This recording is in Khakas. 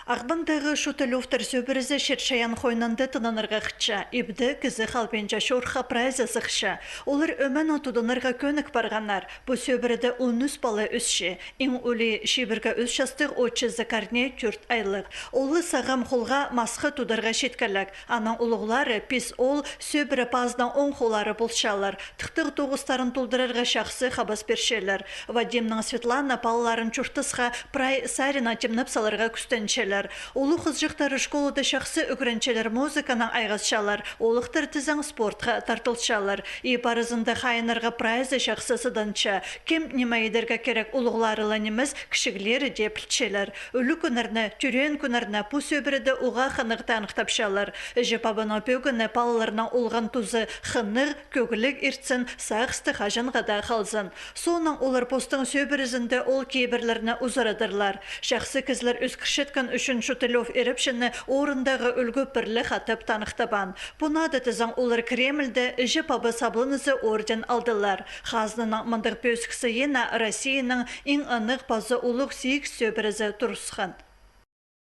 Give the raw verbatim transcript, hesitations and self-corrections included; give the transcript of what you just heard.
Ағбандағы Шутылёвтар сӧбірезі Чир-Чайаан хойнында тынанарға хынча. Ибде кізі халбинча, чорыхха прайзы сыхча. Олар ӧменең туданарға кӧнік парғаннар. Пу сӧбіреде он ӱс пала ӧсче. Иң улии чибіргі ӱс частығ, отчызы Корней, тӧрт айлығ. Улы сағам холға масха тударға читкелек. Анаң улуғлары пис оол сӧбіре пазынаң оң холлары полчалар. Тыхтығ тоғыстарын толдырарға чахсы хабас пирчелер. Вадимнең Светлана палаларын чуртасха прай сарина тимнеп саларға кӱстенчелер. Улуғ хызыҷахтары школада чахсы ӱгренчелер, музыканаң айғасчалар, оолахтар тізең спортха тартылчалар. И парызында хайыннарға прайзы чахсы сыданча. Кем ниме идерге кирек, улуғлары ла нимес, кічіглері дее пілчелер. Ӱлӱкӱннерні, тӧреен кӱннерні пу сӧбіреде уғаа хынығ таныхтапчалар. Іҷе-пабаның пӧгіні палаларның олған тузы хынығ, кӧгліг иртсін, сағысты хаҷанға даа халзын. Соонаң олар постың сӧбірезінде ол кибірлерні узарадырлар. Чахсы кізілер ӧскірчеткен ӱчӱн Шутылёв ирепчіні орындағы ӱлгӱ пірле хатап таныхтабаан. Пу наада тізең олар Кремльде Іҷе-паба сабланызы орден алдылар. Хазнаның мындағ пӧзік сыйына Россияның иң ынағ паза улуғ сигіс сӧбірезі турысхан.